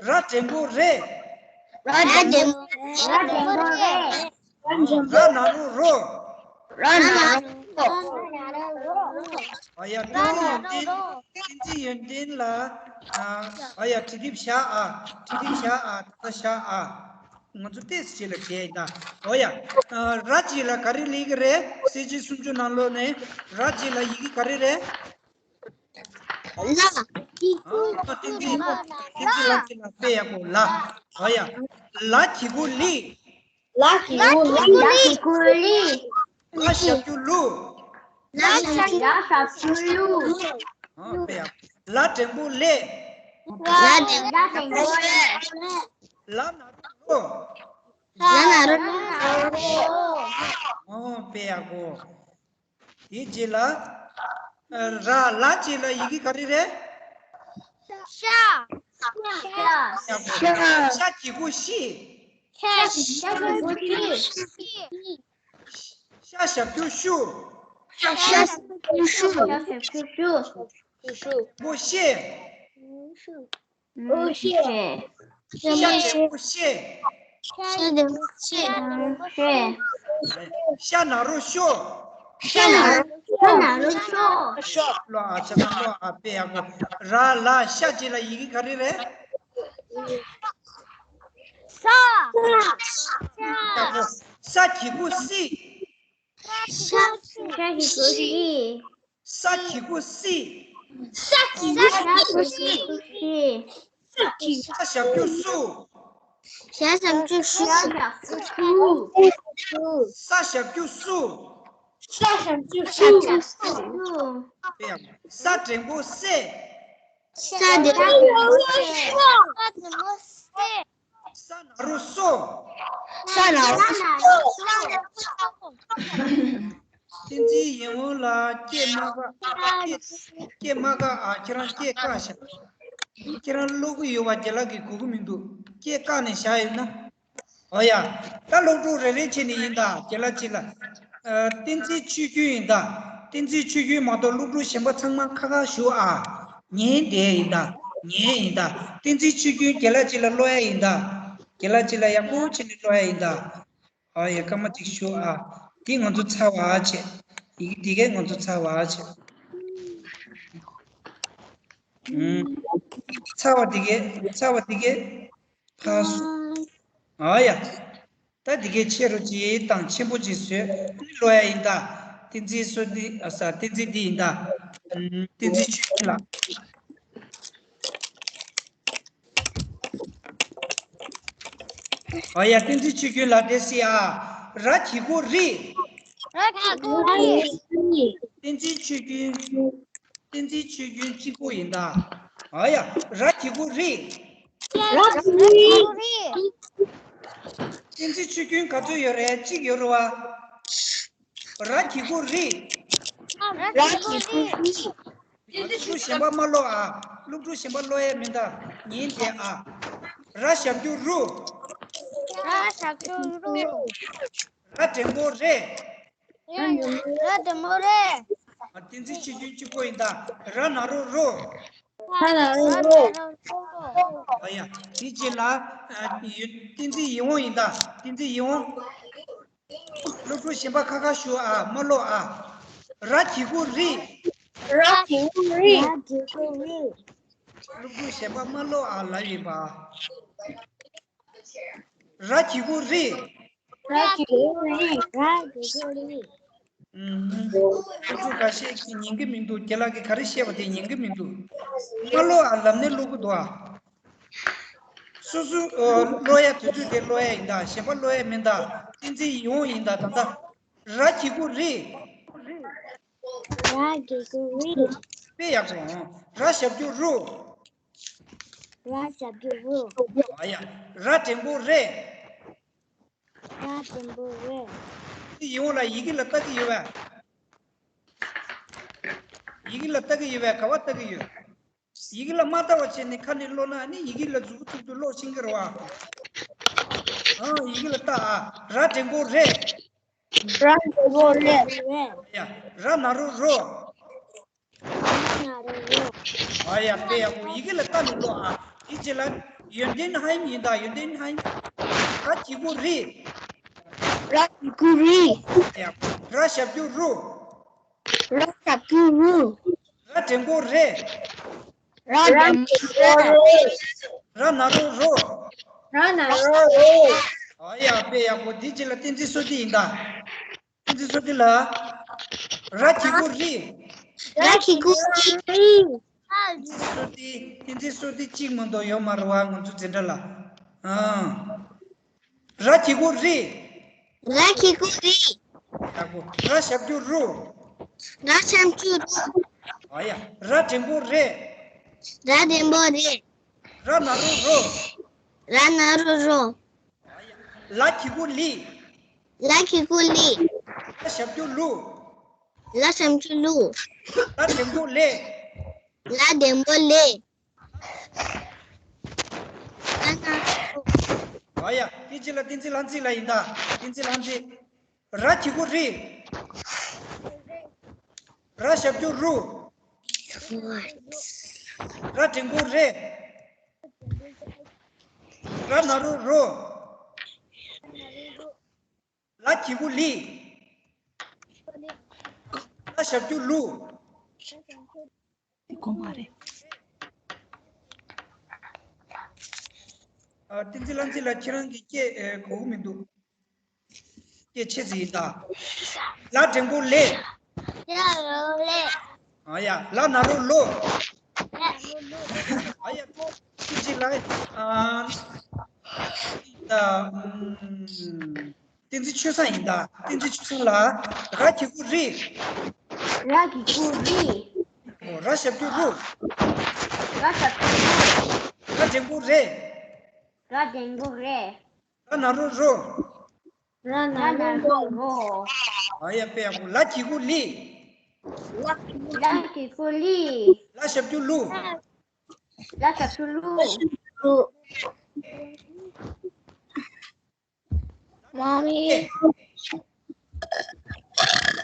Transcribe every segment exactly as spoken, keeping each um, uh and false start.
ར་འགྲེང་བུ་རེ། ར་འགྲེང་བུ་རེ། ར་ན་རོ་རོ། ར་ན་རོ་རོ། ཨ་ཡ། བསྟན་འཛིན་ཡོན་ཏན། བསྟན་འཛིན་ཡོན་ཏན་ལ། ཨ་ཡ། བྲིས་དེབ་བཞག་ཨ། བྲིས་དེབ་བཞག་ཨ། ད་ལྟ་བཞག་ཨ། ང་ཚོ་ཏོག་ཙམ་རྗེས་ལ་བྱས་ཡིན་ད། ཨོ་ཡ། ཨ། ར་རྗེས་ལ་ག་རེ་སླེབས་ཀྱི་རེད། གསལ་བྱེད་སུམ་ཅུ་ནང་ལོགས་ནས་ར་རྗེས་ལ་ཡི་གེ་ག་རེ་རེད། ལ། ཨ། བསྟན་འཛིན། བསྟན་འཛིན་ལགས་ཀྱིས་ལ། དཔེ་ཡག་པོ་ལ། ཨོ་ཡ། ལ་གི་གུ་ལི། ལ་གི་གུ་ལི། ལ་གི་གུ་ལི། ལ་ཞབས་ཀྱུ་ལུ། ལ་ཞབས་ཀྱུ་ལུ། ཨ། དཔེ་ཡག་ལ་འགྲེང་བུ་ལེ། ལ་འགྲེང་བུ་ལེ། ལ་ན་རོ་ལོ། ལ་ན་རོ་ལོ། ཨོ། དཔེ་ཡག་པོ། དེའི་རྗེས་ལ། ཨ། ར། ལ་རྗེས་ལ་ཡི་གེ་ག་རེ་རེད། ཤ། ཤ། ཤ་གི་གུ་ཤི། ཤ་གི་གུ་ཤི། ཤ་ཞབས་ཀྱུ་ཤུ། ཤ་ཞབས་ཀྱུ་ཤུ། ཤ་ཞབས་ཀྱུ་ཤུ། ཤུ། མོ་ཤེ། ཨོ་ཤེ། ཤ་འགྲེང་བུ་ཤེ། ཤ་འགྲེང་བུ་ཤེ། ཤ་ན་རོ་ཤོ། ཤ་ན་རོ། ཤ་ན་རོ་ཤོ། ལོ་ཨ། ཆ་ཚང་ལོ་ཨ། དཔེ་ཡག་པོ། ར་ལ་ཤ་རྗེས་ལ་ཡི་གེ་ག་རེ་རེད། ས། ས། ས་གི་གུ་སི། ཤ། ཤ་གི་གུ་སི། ས་གི་གུ་སི། ས་གི་གུ་སི། ས་ཞབས་ཀྱུ་སུ། ཤ་ཞབས་ཀྱུ་ཤུ། ཤ་ཞབས་ཀྱུ་ཤུ། ས་ཞབས་ཀྱུ་སུ། ས་ཞབས་ཀྱུ་སུ། ས་འགྲེང་བུ་སེ། ས་འགྲེང་བུ་སེ། ས་ན་རོ་སོ། ས་ན་རོ་སོ། བསྟན་འཛིན་ཡིད་འོང་ལགས། སྐད་མ་བཀག་སྐད། སྐད་མ་བཀག་ཨ། ཁྱེད་རང་སྐད་བཀག་ཤག་ཁྱེད་རང་ཀློག་གི་ཡོད་པ་རྒན་ལགས་ཀྱིས་གོ་གི་མི་འདུག་སྐད་བཀག་ནས་བཞག་ཡོད་ན། ཨོ་ཡ། ད་སློབ་ཕྲུག་རེ་རེ་བྱས་ནས་ཡིན་ད། རྒན་ལགས་ཅིག་ལ། ཨ། བསྟན་འཛིན་ཆོས་སྐྱོང་ཡིན་ད། བསྟན་འཛིན་ཆོས་སྐྱོང་མ་གཏོགས་སློབ་ཕྲུག་གཞན་པ་ཚང་མ་ཁ་ཁ་བཞུགས་ཨ། ཉན་བསྡད་ཡིན་ད། ཉན་ཡིན་ད། བསྟན་འཛིན་ཆོས་སྐྱོང་རྒན་ལགས་ཅིག་ལ་ཀློག་ཡ་ཡིན་ད། རྒན་ལགས་ཅིག་ལ་ཡག་པོ་བྱས་ནས་ཀློག་ཡ་ཡིན་ད། ཨོ་ཡ། སྐར་མ་གཅིག་བཞུགས་ཨ། འདི་ང་ཚོ་ཚར་བ་བྱས། ཡི་གེ་འདི་གས་ང་ཚོ་ཚར་བ་བྱས། ཨུམ། ཚར་བ་འདི་གས། ཚར་བ་འདི་གས། ཕར་སོང་། ཨ་ཡ། ད་འདི་གའི་ཆེ་རུ་ཅིག་དང་ཆེན་པོ་ཅིག་བཟོས་ནི་ཀློག་ཡ་ཡིན་ད། བསྟན་འཛིན་བཟོ་འདི། ཨ་ས། བསྟན་འཛིན་འདི་ཡིན་ད། ཨུམ། བསྟན་འཛིན་ཆོས་སྐྱོང་ལགས། ཨ་ཡ། བསྟན་འཛིན་ཆོས་སྐྱོང་ལགས་དེ་སི་ཨ། ར་གི་གུ་རི། ར་གི་གུ་རི། བསྟན་འཛིན་ཆོས་སྐྱོང་། བསྟན་འཛིན་ཆོས་སྐྱོང་གཅིག་པོ་ཡིན་ད། ཨ་ཡ། ར་གི་གུ་རི། ར་གི་གུ་རི། བསྟན་འཛིན་ཆོས་སྐྱོང་ག་ཚོད་ཡོད་རེད། གཅིག་ཡོད་རེད་བ། ར་གི་གུ་རི། ར་གི་གུ་རི། སློབ་ཕྲུག་གཞན་པ་མ་ཀློག་ཨ། སློབ་ཕྲུག་གཞན་པ་ཀློག་ཡས་མིན་ད། ཉན་བསྡད་ཨ། ར་ཞབས་ཀྱུ་རུ། ར་ཞབས་ཀྱུ་རུ། ར་འགྲེང་བུ་རེ། ར་འགྲེང་བུ་རེ། ཨ། བསྟན་འཛིན་ཆོས་སྐྱོང་གཅིག་པོ་ཡིན་ད། ར་ན་རོ་རོ། ར་ན་རོ་རོ། ཨ་ཡ། དེ་རྗེས་ལ། ཨ། ཡོན། བསྟན་འཛིན་ཡིད་འོང་ཡིན་ད། བསྟན་འཛིན་ཡིད་འོང་། སློབ་ཕྲུག་གཞན་པ་ཁ་ཁ་བཞུགས་ཨ། མ་ཀློག་ཨ། ར་གི་གུ་རི། ར་གི་གུ་རི། ར་གི་གུ་རི། སློབ་ཕྲུག་གཞན་པ་མ་ཀློག་ཨ་ལབ་ཡིན་པ། ར་གི་གུ་རི། ར་གི་གུ་རི། ར་གི་གུ་རི། ཨུམ། སློབ་ཕྲུག་འགའ་ཤས་ཀྱིས་ཉན་གྱི་མི་འདུག་རྒན་ལགས་ཀྱིས་ག་རེ་བཤད་པ་དེ་ཉན་གྱི་མི་འདུག་མ་ཀློག་ཨ་ལབ་ནས་ཀློག་གི་འདུག་ཨ། སོ་སོ། ཨོ། ཀློག་ཡ་དུས་ཚོད་དེ་ཀློག་ཡ་ཡིན་ད། གཞན་པ་ཀློག་ཡ་མིན་ད། བསྟན་འཛིན་ཡིད་འོང་ཡིན་ད། ད་ལྟ་ར་གི་གུ་རི། ར་གི་གུ་རི། དཔེ་ཡག་པོ། ར་ཞབས་ཀྱུ་རུ། ར་ཞབས་ཀྱུ་རུ། ཨ་ཡ། ར་འགྲེང་བུ་རེ། ར་འགྲེང་བུ་རེ། དེ་ཡིད་འོང་ལ་ཡི་གེ་ལ་ལྟ་གི་ཡོད་པས། ཡི་གེ་ལ་ལྟ་གི་ཡོད་པས། ག་པར་ལྟ་གི་ཡོད། ཡི་གེ་ལ་མ་ལྟ་བ་བྱས་ནས་ཁ་ནས་ཀློག་ན་ནི་ཡི་གེ་ལ་མཛུབ་མོ་བཙུགས་དུས་ཀློག་ཤེས་ཀྱི་རེད་བ། ཨ། ཡི་གེ་ལ་ལྟ་ཨ། ར་འགྲེང་བུ་རེ། ར་འགྲེང་བུ་རེ། ཡ། ར་ན་རོ་རོ། ར་ན་རོ་རོ། ཨ་ཡ། དཔེ་ཡག་པོ། ཡི་གེ་ལ་ལྟ་ནས་ཀློག་ཨ། དེ་རྗེས་ལ་ཡོན་ཏན་ཧན་ཡིན་ད། ཡོན་ཏན་ཧན། ར་གི་གུ་རི། ར་གི་གུ་རི། ཡ། ར་ཞབས་ཀྱུ་རུ། ར་ཞབས་ཀྱུ་རུ། ར་འགྲེང་བུ་རེ། ར་འགྲེང་བུ་རེ། ར་ན་རོ་རོ། ར་ན་རོ་རོ། ཨ་ཡ། དཔེ་ཡག་པོ། དེ་རྗེས་ལ་བསྟན་འཛིན་བསོད་བདེ་ཡིན་ད། བསྟན་འཛིན་བསོད་བདེ་ལ། ར་གི་གུ་རི། ར་གི་གུ་རི། བསྟན་འཛིན་བསོད་བདེ། བསྟན་འཛིན་བསོད་བདེ་གཅིག་མ་གཏོགས་ཡོད་མ་རེད་བ། ང་ཚོ་འཛིན་གྲྭ་ལ། ཨང་། ར་གི་གུ་རི། ར་གི་གུ་རི། ཡག་པོ། ར་ཞབས་ཀྱུ་རུ། ར་ཞབས་ཀྱུ་རུ། ཨ་ཡ། ར་འགྲེང་བུ་རེ། ར་འགྲེང་བུ་རེ། ར་ན་རོ་རོ། ར་ན་རོ་རོ། ལ་གི་གུ་ལི། ལ་གི་གུ་ལི། ལ་ཞབས་ཀྱུ་ལུ། ལ་ཞབས་ཀྱུ་ལུ། ལ་འགྲེང་བུ་ལེ། ལ་འགྲེང་བུ་ལེ། ལ་ན་རོ། ཨ་ཡ། དེ་རྗེས་ལ་བསྟན་འཛིན་ལྷ་མཛེས་ལགས་ཡིན་ད། བསྟན་འཛིན་ལྷ་མཛེས། ར་གི་གུ་རི། ར་ཞབས་ཀྱུ་རུ། ར་འགྲེང་བུ་རེ། ར་ན་རོ་རོ། ལ་གི་གུ་ལི། ལ་ཞབས་ཀྱུ་ལུ། དེ་གོ་མ་རེད། ཨ། བསྟན་འཛིན་ལྷ་མཛེས་ལགས། ཁྱེད་རང་གི་སྐད་ཨེ་གོ་གི་མི་འདུག། སྐད་ཆེ་ཙམ་ཡིན་ད། ལ་འགྲེང་བུ་ལེ། ལ་རོ་ལེ། ཨ་ཡ། ལ་ན་རོ་ལོ། ལ་རོ་ལོ། ཨ་ཡ། ཏོ་ཅི་ཅི་ལ། ཨ། ད། ཨུམ། བསྟན་འཛིན་ཆོས་བཟང་ཡིན་ད། བསྟན་འཛིན་ཆོས་བཟང་ལགས། ར་གི་གུ་རི། ར་གི་གུ་རི། ཨོ། ར་ཞབས་ཀྱུ་རུ། ར་ཞབས་ཀྱུ་རུ། ར་འགྲེང་བུ་རེ། ར་འགྲེང་བུ་རེ། ར་ན་རོ་རོ། ར་ན་རོ་རོ། ཨ་ཡ། དཔེ་ཡག་པོ། ལ་གི་གུ་ལི། ལ་གི་གུ་ལི། ལ་ཞབས་ཀྱུ་ལུ། ལ་ཞབས་ཀྱུ་ལུ། མ་མི།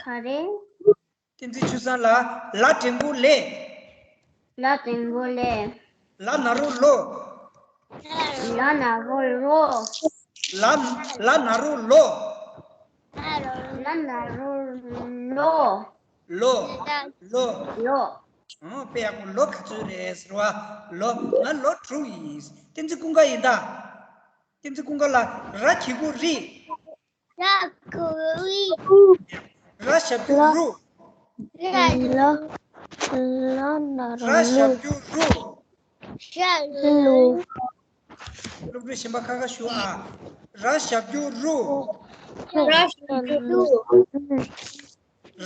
ག་རེ། བསྟན་འཛིན་ཆོས་བཟང་ལགས། ལ་འགྲེང་བུ་ལེ། ལ་འགྲེང་བུ་ལེ། ལ་ན་རོ་ལོ། ལ་ན་རོ་ལོ། ལ། ལ་ན་རོ་ལོ། ལ་ན་རོ་ལོ། ལོ། ལོ། ལོ། ཨང་། དཔེ་ཡག་པོ། ལོ་ག་ཚོད་རེད་ཟེར་བ། ལོ། ང་ལོ་དྲུག་ཡིན། བསྟན་འཛིན་ཀུན་དགའ་ཡིན་ད། བསྟན་འཛིན་ཀུན་དགའ་ལགས། ར་གི་གུ་རི། ར་གི་གུ་རི། ར་ཞབས་ཀྱུ་རུ། ར། ལ། ལ་ན་རོ་ལོ། ར་ཞབས་ཀྱུ་རུ། ཞ་ལུ། སློབ་ཕྲུག་གཞན་པ་ཁ་ཁ་ཞུ་ཨ། ར་ཞབས་ཀྱུ་རུ། ར་ཞབས་ཀྱུ་རུ།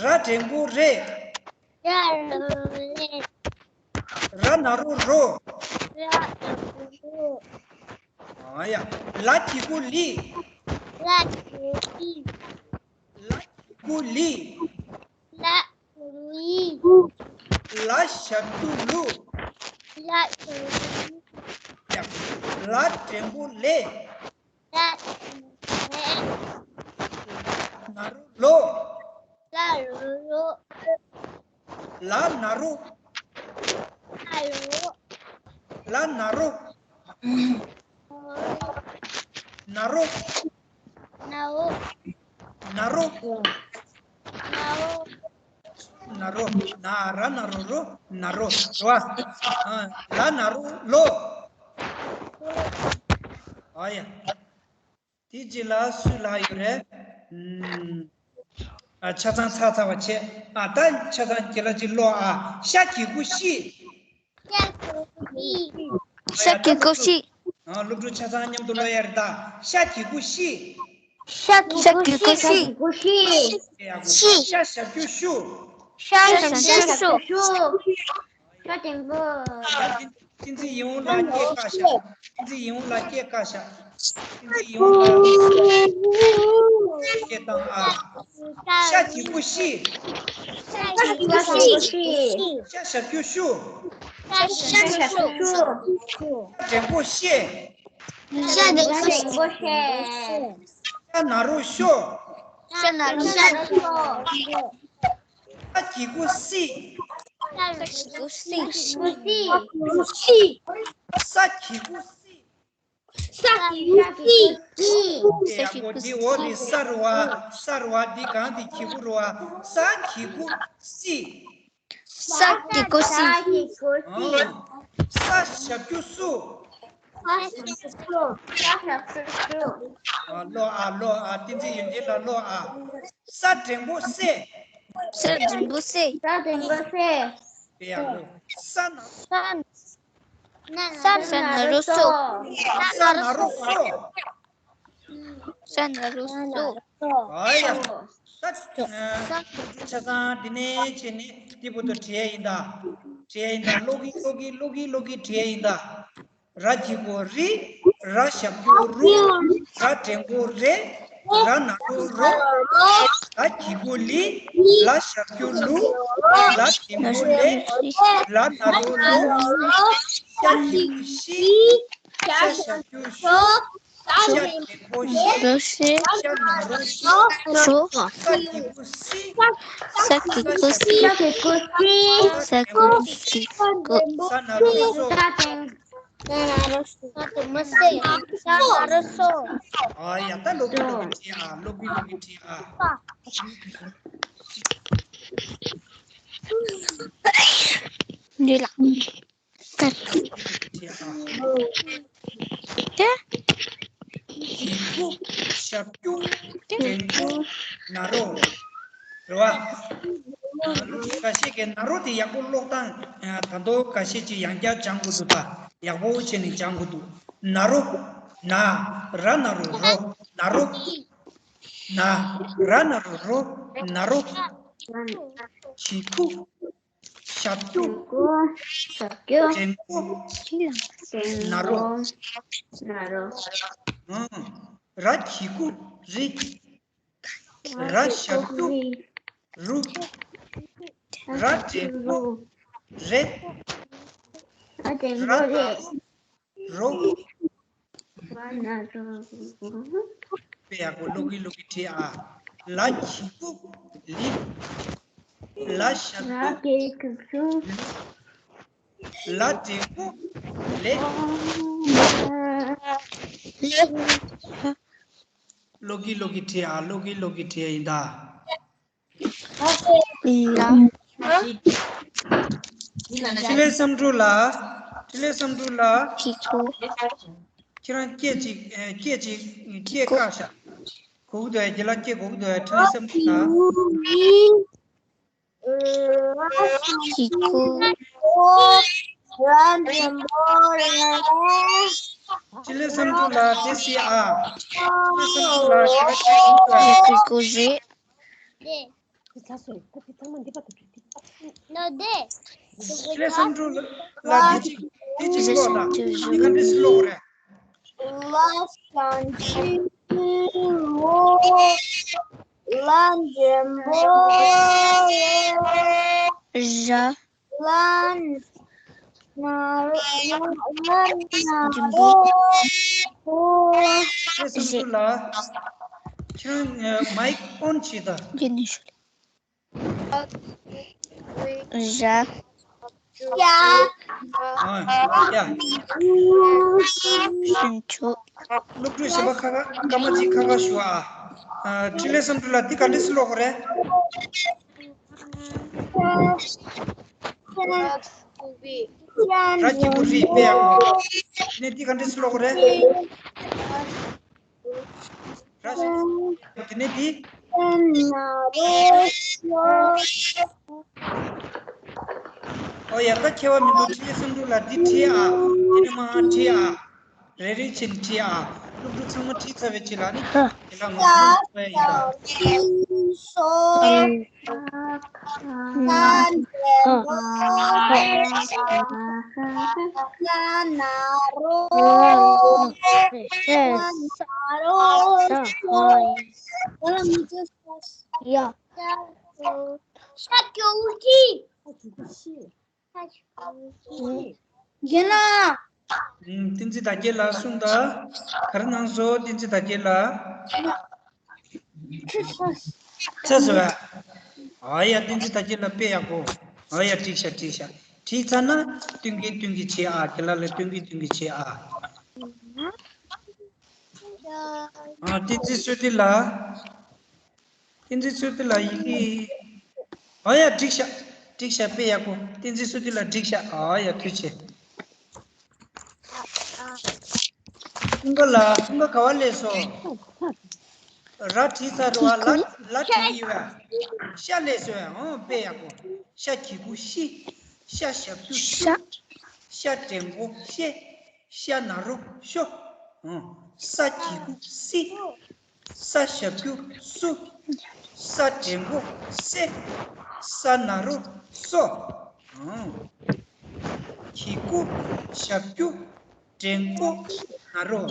ར་འགྲེང་བུ་རེ། ར་ན་རོ་རོ། ར་ན་རོ་རོ། ཨ་ཡ། ལ་གི་གུ་ལི། ལ་གི་གུ་ལི། ལ་གི་གུ་ལི། ལ་གི་གུ་ལི། ལ་ཞབས་ཀྱུ་ལུ། ལ་ཞབས་ཀྱུ་ལུ། ཡ། ལ་འགྲེང་བུ་ལེ། ལ་འགྲེང་བུ་ལེ། ན་རོ་ལོ། ན་རོ་ལོ། ལ་ན་རོ། ན་རོ། ལ་ན་རོ། ན་རོ། ན་རོ། ན་རོ། ན་རོ། ན་རོ། ན་ར་ན་རོ་རོ། ན་རོ། རོ། ཨ། ལ་ན་རོ་ལོ། ཨ་ཡ། དེ་རྗེས་ལ་སུ་ལ་ཡོད་རེད། ཨུམ། ཨ། ཆ་ཚང་ཚར་ཚར་བ་བྱས། ཨ། ད་ཆ་ཚང་རྒན་ལགས་ཅིག་ཀློག་ཨ། ཤ་གི་གུ་ཤི། ཤ་གི་གུ་ཤི། ཤ་གི་གུ་ཤི། ཨ། སློབ་ཕྲུག་ཆ་ཚང་མཉམ་དུ་ཀློག་ཡ་རེད་ད། ཤ་གི་གུ་ཤི། ཤ་གི་གུ་ཤི། ཤ་ཞབས་ཀྱུ་ཤུ། ཤ་ཞབས་ཀྱུ་ཤུ། ཤ་འགྲེང་བུ། བསྟན་འཛིན་ཡིད་འོང་ལགས་སྐད་བཀག་ཤག། བསྟན་འཛིན་ཡིད་འོང་ལགས་སྐད་བཀག་ཤག། བསྟན་འཛིན་ཡིད་འོང་ལགས་སྐད་བཏང་ཨ། ཤ་གི་གུ་ཤི། ཤ་གི་གུ་ཤི། ཤ་ཞབས་ཀྱུ་ཤུ། ཤ་ཞབས་ཀྱུ་ཤུ། ཤ་འགྲེང་བུ་ཤེ། ཤ་འགྲེང་བུ་ཤེ། ཤ་ན་རོ་ཤོ། ཤ་ན་རོ་ཤོ། ཤ་གི་གུ་སི། ས་གི་གུ་སི། ས་གི་གུ་སི། ས་གི་གུ་སི། ས་གི་གུ་སི། ཡག་པོ། འདི་འོ་འདི་ས་རུ་བ། ས་རུ་བ། འདི་གང་འདི་གི་གུ་རུ་བ། ས་གི་གུ་སི། ས་གི་གུ་སི། ས་གི་གུ་སི། ཨ། ས་ཞབས་ཀྱུ་སུ། ས་ཞབས་ཀྱུ་སུ། ས་ཞབས་ཀྱུ་སུ། ཨ། ཀློག་ཨ། ཀློག་ཨ། བསྟན་འཛིན་ཡོན་ཏན་ལགས་ཀློག་ཨ། ས་འགྲེང་བུ་སེ། ས་འགྲེང་བུ་སེ། ས་འགྲེང་བུ་སེ། དེ་ཡག་པོ། ས་ན། ས། ས་ན་རོ་སོ། ས་ན་རོ་སོ། ས་ན་རོ་སོ། ཨ་ཡ། ས། ཆ་ཚང་འདི་ནས་བྱས་ནས་འདི་བར་དུ་བྲིས་ཡིན་ད། བྲིས་ཡིན་ད། ཀློག་གི་ཀློག་གི་ཀློག་གི་ཀློག་གི་བྲིས་ཡིན་ད། ར་གི་གུ་རི། ར་ཞབས་ཀྱུ་རུ། ར་འགྲེང་བུ་རེ། ར་ན་རོ་རོ། ལ་གི་གུ་ལི། ལ་ཞབས་ཀྱུ་ལུ། ལ་འགྲེང་བུ་ལེ། ལ་ན་རོ་ལོ། ཤ་གི་གུ་ཤི། ཤ་ཞབས་ཀྱུ་ཤུ། ཤ་འགྲེང་བུ་ཤེ། ཤ་ན་རོ་ཤོ། ཤོ། ས་གི་གུ་སི། ས་གི་གུ་སི། ས་གི་གུ་སི། ས་གི་གུ་སི། ས་ན་རོ་སོ། ས་ན་རོ་སོ། ས་ན་རོ་སོ། ཨ་ཡ། ད་ཀློག་གི་ཀློག་གི་བྲིས་ཨ། ཀློག་གི་ཀློག་གི་བྲིས་ཨ། འདི་ལ། ཀློག་གི་ཀློག་གི་བྲིས་ཨ། ཏེ། གི་གུ་ཞབས་ཀྱུ་འགྲེང་བུ་ན་རོ། རེད་བ། ཁ་ཤས་ཀྱིས་ན་རོ་དེ་ཡག་པོ་ཀློག་སྟངས། ད་དུང་ཁ་ཤས་ཀྱིས་ཡང་བསྐྱར་སྦྱང་དགོས་འདུག་ད་ཡག་པོ་བྱས་ནས་སྦྱང་དགོས་འདུག་ན་རོ། ན། ར་ན་རོ་རོ། ན་རོ། ན། ར་ན་རོ་རོ། ན་རོ། གི་གུ། ཞབས་ཀྱུ། ཞབས་ཀྱུ། འགྲེང་བུ། འགྲེང་བུ། ན་རོ། ན་རོ། ཨང་། ར་གི་གུ་རི། ར་ཞབས་ཀྱུ་རུ། ར་འགྲེང་བུ་རེ། ར་འགྲེང་བུ་རེ། རོ། དཔེ་ཡག་པོ་ཀློག་གི་ཀློག་གི་བྲིས་ཨ། ལ་གི་གུ་ལི། ལ་ཞབས་ཀྱུ་ལུ། ལ་འགྲེང་བུ་ལེ། ཀློག་གི་ཀློག་གི་བྲིས་ཨ། ཀློག་གི་ཀློག་གི་བྲིས་ཡིན་ད། ལ། འཕྲིན་ལས་བསམ་འགྲུབ་ལགས། འཕྲིན་ལས་བསམ་འགྲུབ་ལགས། གི་གུ། ཁྱེད་རང་སྐད་ཅིག་ཨེ། སྐད་ཅིག་སྐད་བཀག་ཤག་གོ་གི་འདུག་ཨེ། རྒན་ལགས་སྐད་གོ་གི་འདུག་ཨེ། འཕྲིན་ལས་བསམ་འགྲུབ་ལགས། གི་གུ། འཕྲིན་ལས་བསམ་འགྲུབ་ལགས་དེ་སི་ཨ། འཕྲིན་ལས་བསམ་འགྲུབ་ལགས་ཁྱེད་རང་སྐད་གོ་གི་འདུག་ཨེ། གི་གུ་རེད། ནོ་དེ། ཁྱེད་བསམ་འགྲུབ་ལ་འདི་གཅིག་འདི་གཅིག་ཀློག་དང་། འདི་ག་འདྲས་སེ་ཀློག་རེད། ལ་ཞབས་ཀྱུ་ལུ། ལ་འགྲེང་བུ་རེ། ལ་ན་རོ། ལ་ན་རོ། ཁྱེད་བསམ་འགྲུབ་ལགས། ཁྱེད་རང་མའིག་ཨོན་བྱེད་དང་། རྒྱུ་ནི་ཞུ་ལེ། ར། ཡ། ཨ། ཡ། ཞུན་ཆུ། སློབ་ཕྲུག་གཞན་པ་ཁ་ཁ་སྐར་མ་གཅིག་ཁ་ཁ་ཞུ་ཨ། ཨ། འཕྲིན་ལས་བསམ་འགྲུབ་ལགས་འདི་ག་འདྲས་སེ་ཀློག་དགོས་རེད། ར་གི་གུ་རི། དཔེ་ཡག་པོ། ནས་འདི་ག་འདྲས་སེ་ཀློག་དགོས་རེད། ར་ཞབས་ཀྱུ་དེ་ནས་འདི། ཨོ་ཡ། ད་ཁྱད་པར་མི་འདུག་འཕྲིན་ལས་བསམ་འགྲུབ་ལགས་འདི་བྲིས་ཨ། དེ་ནས་མར་བྲིས་ཨ། རེ་རེ་བྱས་ནས་བྲིས་ཨ། སློབ་ཕྲུག་ཚང་མ་བྲིས་ཚར་བའི་རྗེས་ལ་ནི་དེ་ལ་ང་ཚོ་ཀློག་ཡ་ཡིན་ད། ཡ། རྒན་ལགས། ཨུམ། བསྟན་འཛིན་དར་རྒྱས་ལགས་གསུངས་དང་། ག་རེ་གནང་སོང་བསྟན་འཛིན་དར་རྒྱས་ལགས། ཚར་སོང་བས། ཨ་ཡ། བསྟན་འཛིན་དར་རྒྱས་ལགས་དཔེ་ཡག་པོ། ཨ་ཡ། འགྲིག་ཤག་འགྲིག་ཤག་བྲིས་ཚར་ན་སྟོན་གིན་སྟོན་གིན་བྱེད་ཨ། རྒན་ལགས་ལ་སྟོན་གིན་སྟོན་གིན་བྱེད་ཨ། ཨ། བསྟན་འཛིན་བསོད་བདེ་ལགས། བསྟན་འཛིན་བསོད་བདེ་ལགས་ཡི་གེ། ཨ་ཡ། འགྲིག་ཤག་འགྲིག་ཤག་དཔེ་ཡག་པོ། བསྟན་འཛིན་བསོད་བདེ་ལགས་འགྲིག་ཤག་ཨ་ཡ། ཐུགས་རྗེ་ཆེ། ཀུན་དགའ་ལགས། ཀུན་དགའ་ག་བ་སླེབས་སོང་། ར་བྲིས་ཚར་འགྲོ་བ། ལ་ལ་བྲིས་ཡོད་པ། ཤ་སླེབས་སོང་། ཨོ། དཔེ་ཡག་པོ། ཤ་གི་གུ་ཤི། ཤ་ཞབས་ཀྱུ་ཤུ། ཤ་འགྲེང་བུ་ཤེ། ཤ་ན་རོ་ཤོ། ཨོ། ས་གི་གུ་སི། ས་ཞབས་ཀྱུ་སུ། ས་འགྲེང་བུ་སེ། ས་ན་རོ་སོ། ཨོ། གི་གུ་ཞབས་ཀྱུ་འགྲེང་བུ་ན་རོ།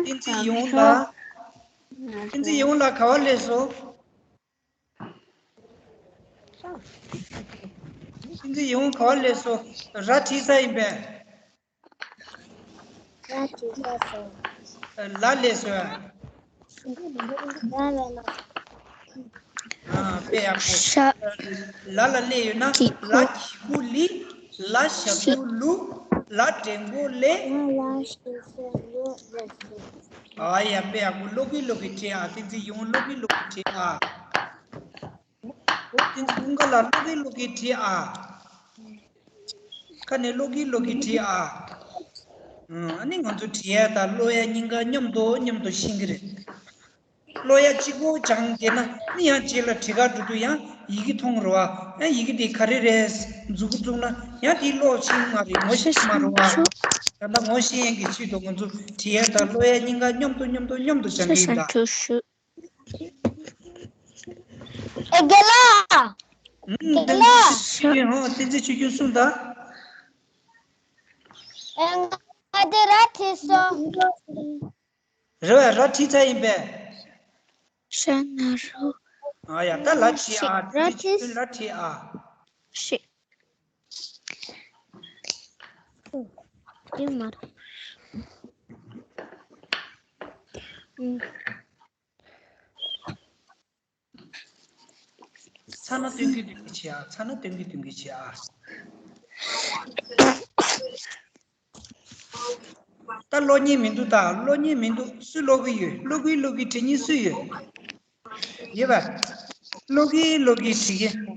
བསྟན་འཛིན་ཡིད་འོང་ལགས། བསྟན་འཛིན་ཡིད་འོང་ལགས་ག་བ་སླེབས་སོང་། བསྟན་འཛིན་ཡིད་འོང་ག་བ་སླེབས་སོང་། ར་བྲིས་ཚར་ཡིན་པས། ལ་བྲིས་ཚར་སོང་། ལ་སླེབས་སོང་། ལ་ལ་ལ། ཨ། དཔེ་ཡག་པོ། ཤ། ལ་ལ་སླེབས་ཡོད་ན། གི་གུ། ལ་གི་གུ་ལི། ལ་ཞབས་ཀྱུ་ལུ། ལ་འགྲེང་བུ་ལེ། ལ་ལ་ཞབས་ཀྱུ་ལུ་ལེ། ཨ་ཡ། དཔེ་ཡག་པོ། ཀློག་གིན་ཀློག་གིན་བྲིས་ཨ། བསྟན་འཛིན་ཡིད་འོང་ཀློག་གིན་ཀློག་གིན་བྲིས་ཨ། བསྟན་འཛིན་ཀུན་དགའ་ལགས་ཀློག་གིན་ཀློག་གིན་བྲིས་ཨ། ཁ་ནས་ཀློག་གིན་ཀློག་གིན་བྲིས་ཨ། ཨ་ནི་ང་ཚོ་བྲིས་ཡ་དང་ཀློག་ཡ་གཉིས་ཀ་མཉམ་དུ་མཉམ་དུ་ཤེས་ཀྱི་རེད། ཀློག་ཡ་གཅིག་པོ་སྦྱངས་བསྡད་ན་ནི་ཡང་རྗེས་ལ་བྲིས་ཁ་འགྲོ་དུས་ཡང་ཡི་གེ་མཐོང་རེད་པ། ཡང་ཡི་གེ་འདི་ག་རེ་རེད་མཛུབ་གུ་བཙུགས་ན་ཡང་དེ་ཀློག་ཤེས་མ་རེད། ངོ་ཤེས་མ་རེད་པ། ད་ལྟ་ངོ་ཤེས་ཡན་གྱི་ཆེད་དུ་ང་ཚོ་བྲིས་ཡ་དང་ཀློག་ཡ་གཉིས་ཀ་མཉམ་དུ་མཉམ་དུ་མཉམ་དུ་སྦྱང་གི་ཡིན་ད། ཨེ། རྒན་ལགས། ཨུམ། རྒན་ལགས། བསྟན་འཛིན་ཆོས་སྐྱོང་། ཨོ། བསྟན་འཛིན་ཆོས་སྐྱོང་གསུངས་དང་། ཨེ། ང་དེ་ར་བྲིས་སོང་། རེད་པས། ར་བྲིས་ཚར་ཡིན་པས། ཤ་ན་རོ། ཨ་ཡ། ད་ལ་བྲིས་ཨ། ར་བྲིས། ལ་བྲིས་ཨ། ཤི། དེ་མ་རེད། ཚར་ན་སྟོན་གིན་སྟོན་གིན་བྱེད་ཨ། ཚར་ན་སྟོན་གིན་སྟོན་གིན་བྱེད་ཨ། ད་ཀློག་མཁན་མི་འདུག་ད་ཀློག་མཁན་མི་འདུག་སུ་ཀློག་གི་ཡོད། ཀློག་གིན་ཀློག་གིན་བྲིས་མཁན་སུ་ཡོད། ཡོད་པས། ཀློག་གིན་ཀློག་གིན་བྲིས་མཁན།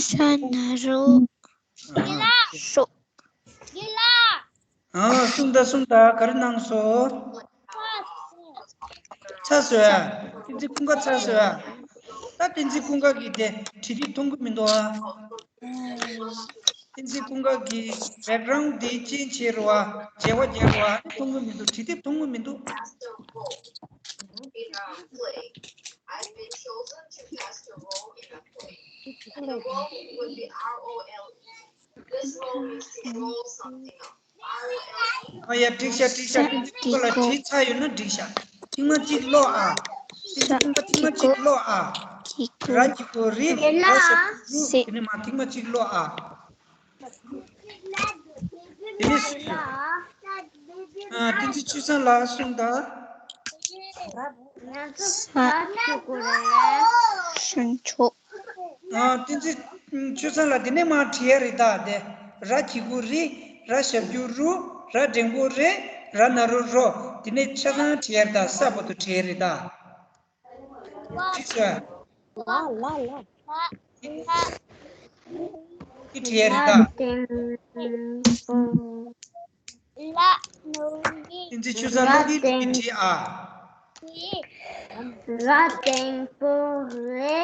ཤ་ན་རོ། ཨ། ཤོ། ཨ། གསུངས་དང་གསུངས་དང་། ག་རེ་གནང་སོང་། ཚར་སོང་ཨ། བསྟན་འཛིན་ཀུན་དགའ་ཚར་སོང་ཨ། ད་བསྟན་འཛིན་ཀུན་དགའ་གི་དེ་བྲིས་དེབ་མཐོང་གི་མི་འདུག་ཨ། བསྟན་འཛིན་ཀུན་དགའ་གི་བེག་གྷ་རའུན་འདི་ཅན་བྱས་རེད་པ། བྱས་པ་རྒྱག་རེད་པ། མཐོང་གི་མི་འདུག་བྲིས་དེབ་མཐོང་གི་མི་འདུག་ཨ་ཡ། འགྲིག་ཤག་འགྲིག་ཤག་བསྟན་འཛིན་ཀུན་དགའ་ལགས་བྲིས་ཚར་ཡོད་ན་འགྲིག་ཤག་ཐེངས་མ་གཅིག་ཀློག་ཨ། བསྟན་འཛིན་ཀུན་དགའ་ཐེངས་མ་གཅིག་ཀློག་ཨ། ར་གི་གུ་རི། ར་ཞབས་ཀྱུ་རུ། དེ་ནས་མར་ཐེངས་མ་གཅིག་ཀློག་ཨ། དེ་ནས་སུ་ཡོད། ཨ། བསྟན་འཛིན་ཆོས་བཟང་ལགས་གསུངས་དང་། ས། ཞུན་ཆོ། ཨ། བསྟན་འཛིན་ཆོས་བཟང་ལགས། དེ་ནས་མར་བྲིས་ཡ་རེད་ད། དེ་ར་གི་གུ་རི། ར་ཞབས་ཀྱུ་རུ། ར་འགྲེང་བུ་རེ། ར་ན་རོ་རོ། དེ་ནས་ཆ་ཚང་བྲིས་ཡ་རེད་ད། ས་བར་དུ་བྲིས་ཡ་རེད་ད། ཅི་ཟེར། ལ་ལ་ལ། ཅི་བྲིས་ཡ་རེད་ད། བསྟན་འཛིན་ཆོས་བཟང་ཀློག་གིན་ཀློག་གིན་བྲིས་ཨ། ར་འགྲེང་བུ་རེ།